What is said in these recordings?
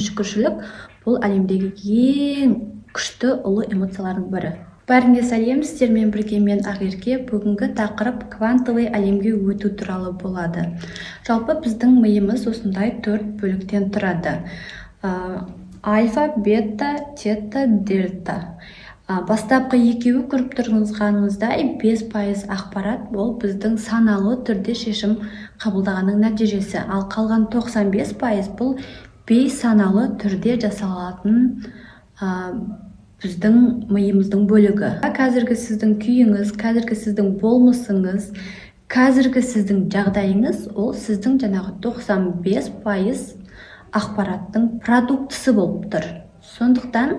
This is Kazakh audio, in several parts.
Шүкіршілік — бұл әлемдегі ең күшті, ұлы эмоциялардың бірі. Бәріңе сәлем! Сіздермен бірге мен, Ақерке. Бүгінгі тақырып квантовый әлемге өту туралы болады. Жалпы, біздің миымыз осындай төрт бөліктен тұрады: альфа, бета, тета, дельта. Бастапқы екеуі, көріп тұрғаныңыздай, 5% ақпарат. Ол біздің саналы түрде шешім қабылдағанның нәтижесі. Ал қалған 95% бұл бейсаналы түрде жасалатын біздің миымыздың бөлігі. Қазіргі сіздің күйіңіз, қазіргі сіздің болмысыңыз, қазіргі сіздің жағдайыңыз — ол сіздің жаңағы 95% ақпараттың продуктісі болып тұр. Сондықтан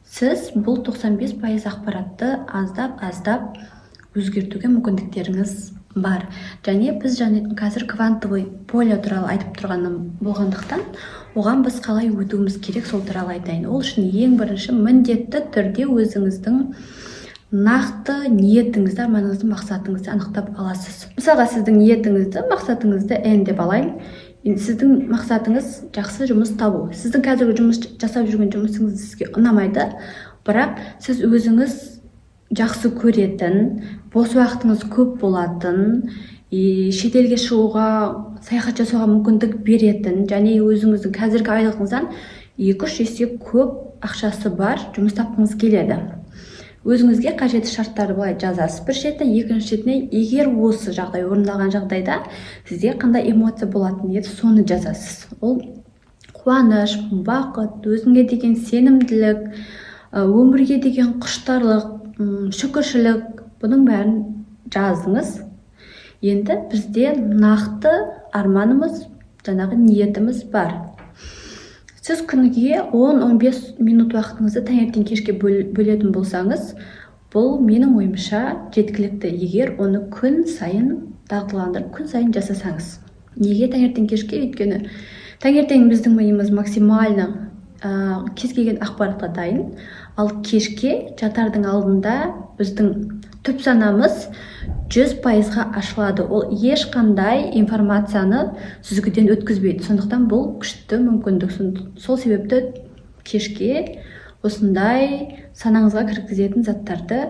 сіз бұл 95% ақпаратты аздап аздап өзгертуге мүмкіндіктеріңіз бар. Және біз және қазір квантовый поле туралы айтып тұрғаным болғандықтан, оған біз қалай өтуіміз керек, сол туралы айтайын. Ол үшін ең бірінші міндетті түрде өзіңіздің нақты ниетіңізді, арманыңызды, мақсатыңызды анықтап аласыз. Мысалға, сіздің ниетіңізді, мақсатыңызды Н деп алайын. Енді сіздің мақсатыңыз — жақсы жұмыс табу. Сіздің қазіргі жұмыс жасап жүрген жұмысыңыз сізге ұнамайды, бірақ сіз өзіңіз жақсы көретін, бос уақытыңыз көп болатын и шетелге шығуға, саяхат жасауға мүмкіндік беретін және өзіңіздің қазіргі айлығыңыздан 2-3 есе көп ақшасы бар жұмыс тапқыңыз келеді. Өзіңізге қажетті шарттарды былай жазасыз бір шетіне, екінші шетіне егер осы жағдай орындалған жағдайда сізде қандай эмоция болатын еді, соны жазасыз. Ол қуаныш, бақыт, өзіңе деген сенімділік, өмірге деген құштарлық, шүкіршілік. Бұның бәрін жаздыңыз. Енді бізде нақты арманымыз, жаңағы ниетіміз бар. Сіз күніге 10-15 минут уақытыңызды таңертең, кешке бөлетін болсаңыз, бұл, менің ойымша, жеткілікті, егер оны күн сайын дағдыландырып, күн сайын жасасаңыз. Неге таңертең, кешке? Өйткені таңертең біздің миымыз максимально кез келген ақпаратқа дайын, ал кешке жатардың алдында біздің түп санамыз 100%-ға ашылады. Ол ешқандай информацияны сүзгіден өткізбейді. Сондықтан бұл күшті мүмкіндік. Сол себепті кешке осындай санаңызға кіргізетін заттарды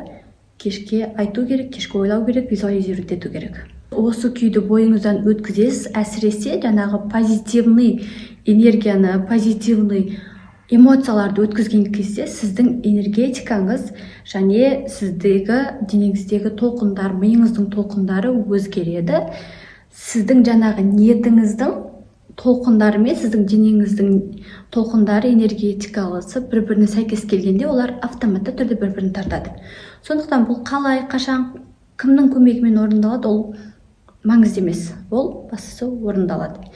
кешке айту керек, кешке ойлау керек, визуализировать ету керек. Осы күйді бойыңыздан өткізесіз. Әсіресе жаңағы позитивный энергияны, позитивный эмоцияларды өткізген кезде сіздің энергетикаңыз және сіздегі денеңіздегі толқындар, миыңыздың толқындары өзгереді. Сіздің жаңағы ниетіңіздің толқындары мен сіздің денеңіздің толқындары, энергетикасы бір біріне сәйкес келгенде, олар автоматты түрде бір бірін тартады. Сондықтан бұл қалай, қашан, кімнің көмегімен орындалады, ол маңызды емес, ол бастысы орындалады.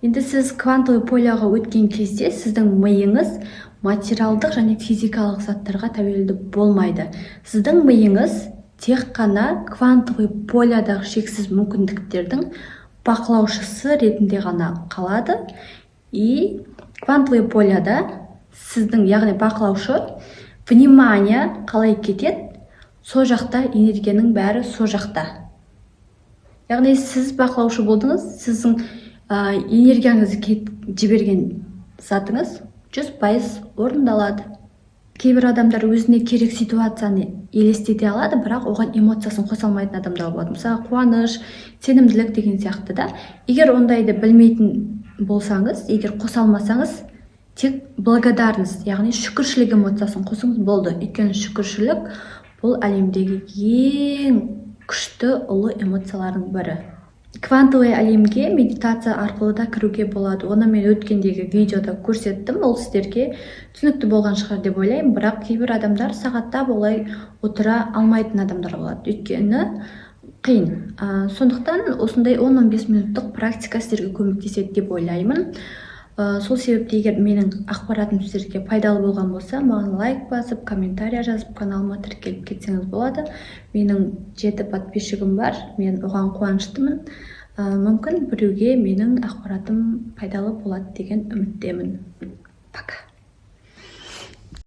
Енді сіз квантовый поляға өткен кезде сіздің миыңыз материалдық және физикалық заттарға тәуелді болмайды. Сіздің миыңыз тек қана квантовый полядағы шексіз мүмкіндіктердің бақылаушысы ретінде ғана қалады. И квантовый поляда сіздің, яғни бақылаушы внимание қалай кетеді, сол жақта энергияның бәрі сол жақта. Яғни сіз бақылаушы болдыңыз, сіздің энергияңызды жіберген затыңыз 100% орындалады. Кейбір адамдар өзіне керек ситуацияны елестете алады, бірақ оған эмоциясын қоса алмайтын адамдар болады. Мысалы, қуаныш, сенімділік деген сияқты да. Егер ондайды білмейтін болсаңыз, егер қоса алмасаңыз, тек благодарность, яғни шүкіршілік эмоциясын қосыңыз, болды. Өйткені шүкіршілік — бұл әлемдегі ең күшті, ұлы эмоциялардың бірі. Квантовый әлемге медитация арқылы да кіруге болады. Оны мен өткендегі видеода көрсеттім, ол сіздерге түсінікті болған шығар деп ойлаймын. Бірақ кейбір адамдар сағаттап олай отыра алмайтын адамдар болады, өйткені қиын. Сондықтан осындай 10-15 минуттық практика сіздерге көмектеседі деп ойлаймын. Сол себепті егер менің ақпаратым сіздерге пайдалы болған болса, маған лайк басып, комментарий жазып, каналыма тіркеліп кетсеңіз болады. Менің жеті подписчигім бар, мен оған қуаныштымын. Мүмкін, біреуге менің ақпаратым пайдалы болады деген үміттемін. Пока!